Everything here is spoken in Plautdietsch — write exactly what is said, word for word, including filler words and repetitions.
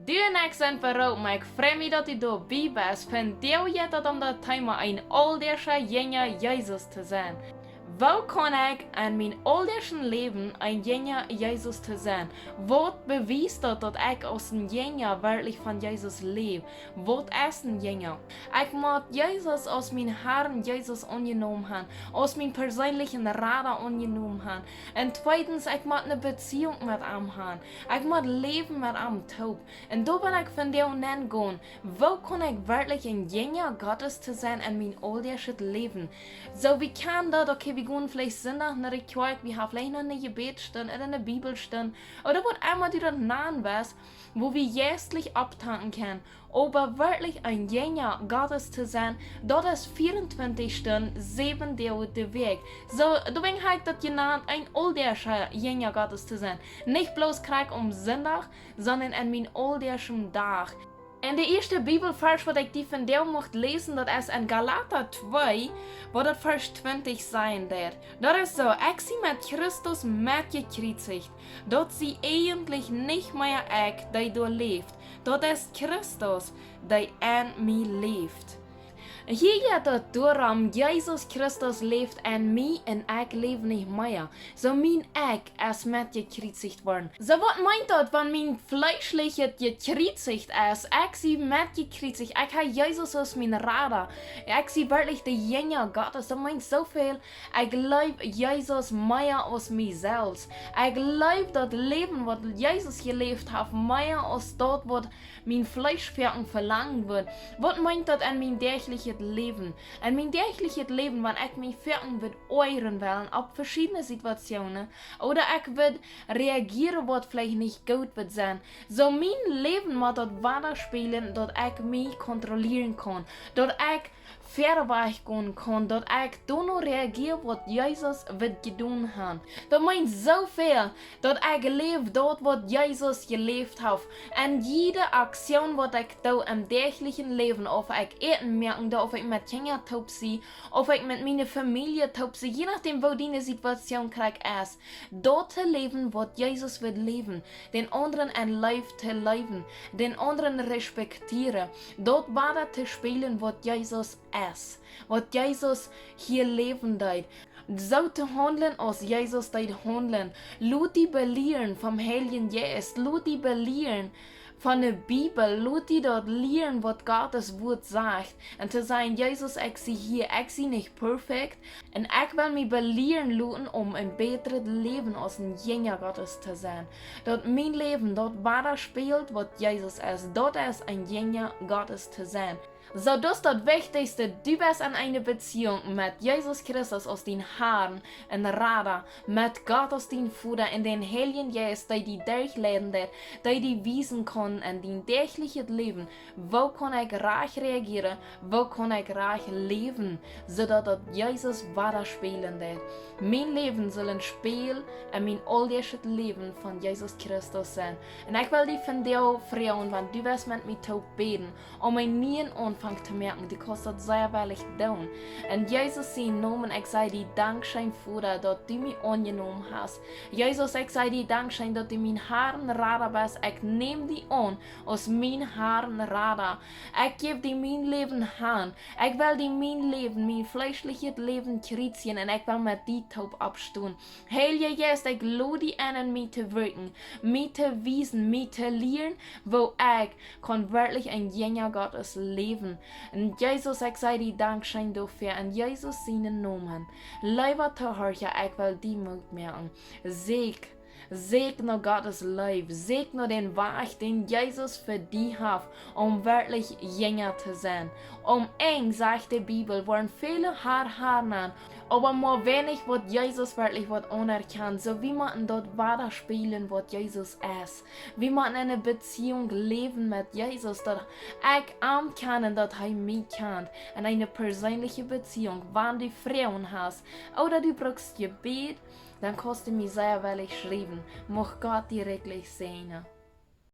Du un ekj sent verroopen, ekj frei mie daut du doabie best. Vondoag jeit daut om daut Thema een ooldascha Jinja Jesus to sennen. Woo kaun ekj en mien ooldaschen Läwen een Jinja Jesus to sennen? Waut bewiest daut, daut ekj aus een Jinja werkjlich von Jesus läw? Waut es een Jinja? Ekj mott Jesus aus mien Harn Jesus aunjenomen han, aus mien perseenlichen Rada aunjenomen han. Un tweedens, ekj mott eene Beziehung met am han. Ekj mott läwen met am toop. Un doa well ekj vondoag nengonen, woo kaun ekj werkjlich een Jinja Gottes to sennen en mien ooldaschet Läwen? Soo, wie kjanen daut, okay, wie gonen veleicht Sindach no de Kjoakj, wie haben veleicht noch eene Jebädsstund ooda eene Bibelstund, ooda waut emma du daut nanen west, woo wie jeistlich opptanken kjennen. Oba werkjlich een Jinja Gottes to sennen, daut es vieruntwintich Stunden, säwen Doag de Wäakj. Soo, doawäajen hab ekj daut jenant, een ooldascha Jinja Gottes to sennen. Nich bloos krakjt om Sindach, sonda en mien ooldaschen Dach. Un de ieeschte Bibelvarsch, waut ekj die vondoag mucht läsen, daut es en Galata twee, woo daut Varsch twintich sajen deit. Daut es soo: Ekj sie met Christus metjekjriezicht. Daut sie eejentlich nich mea ekj, dee doa läft. Daut es Christus, dee en mie läft. Hia jeit daut doarom, Jesus Christus läft en mie un ekj läw nich mea. Soo mien Ekj es metjekjriezicht worden. Soo waut meent daut, wan mien fleeschlichet jekjriezicht es? Ekj sie metjekjriezicht. Ekj hab Jesus aus mien Rada. Ekj sie werkjlich de Jinja Gottes. Daut meent soo väl. Ekj leew Jesus mea aus mie selfst. Ekj leew daut Läwen, waut Jesus jeläft haft, mea aus daut, waut mien Fleesch foaken velangen wudd. Waut meent daut en mien däachlichet Läwen? En mien däachlichet Läwen, wan ekj mie foaken wudd oajren wellen opp veschiedne Situationen, ooda ekj wudd reagieren, waut veleicht nich goot wudd sennen. Soo mien Läwen mott daut wadaspälen, daut ekj mie kontrollieren kaun, daut ekj wieda wajch gonen kaun, daut ekj doano reagier, waut Jesus wudd jedonen han. Daut meent soo väl, daut ekj läw daut, waut Jesus jeläft haft. En jiede Aktion, waut ekj doo em däachlichen Läwen, auf ekj Äten moaken doo, auf ekj met Kjinja toop sie, auf ekj met miene Famielje toop sie, je nodäm, woo diene Situation krakjt es, daut to läwen, waut Jesus wudd läwen, dän aundren en Leew to leewen, dän aundren respektieren, daut wadaspälen, waut Jesus es, waut Jesus hia läwen deed. Soo to haundlen, aus Jesus deed haundlen. Lot die belieren vom Heiljen Jeist. Lot die belieren von de Bibel. Lot die daut lieren, waut Gottes Wuat sajcht. Un to sajen: Jesus, ekj sie hia, ekj sie nich perfekt. Un ekj well mie belieren loten, om een bätret Läwen aus een Jinja Gottes to sennen. Daut mien Läwen daut wadaspält, waut Jesus es. Daut es, een Jinja Gottes to sennen. Soo, daut es daut Wichtichste, du best en eene Beziehung met Jesus Christus aus dien Harn un Rada, met Gott aus dien Voda un dän Heiljen Jeist, dee die derchleiden deit, dee die wiesen kaun en dien däachlichet Läwen, woo kaun ekj rajcht reagieren, woo kaun ekj rajcht läwen, soo daut daut Jesus wadaspälen deit. Mien Läwen saul een Spieejel en mien ooldaschet Läwen von Jesus Christus sennen. Un ekj well die vondoag froagen, wan du west met mie toop bäden, om eenen nieen Aunfank to moaken. Du kaust daut sea wellich doonen. En Jesus sienen Nomen, ekj saj die dankscheen, Voda, daut du mie aunjenomen hast. Jesus, ekj saj die dankscheen, daut du mien Harn Rada best. Ekj näm die aun aus mien Harn Rada. Ekj jäw die mien Läwen han. Ekj well die mien Läwen, mien fleeschlichet Läwen kjriezijen un ekj well met die toop oppstonen. Heilja Jeist, ekj lod die en, en mie to wirkjen, mie to wiesen, mie to lieren, woo ekj kaun werkjlich een Jinja Gottes läwen. Un Jesus, ekj saj die dankscheen doafäa, en Jesus sienen Nomen. Leewa Tohorcha, ekj well die Moot moaken. Sieekj, sieekj no Gottes Leew, sieekj no dän Wajch, dän Jesus fa die haft, om werkjlich Jinja to sennen. Om enj, sajcht de Bibel, woaren väle Har, Har nanen, oba mau weinich woat Jesus werkjlich woat aunerkjant. Soo, wie motten daut wadaspälen, waut Jesus es. Wie motten en eene Beziehung läwen met Jesus, daut ekj am kjan un daut hee mie kjant. En eene perseenelje Beziehung. Wan du Froagen hast, ooda du bruckst Jebäd, dan kaust du mie sea wellich schriewen. Mucht Gott die rikjlich säajnen.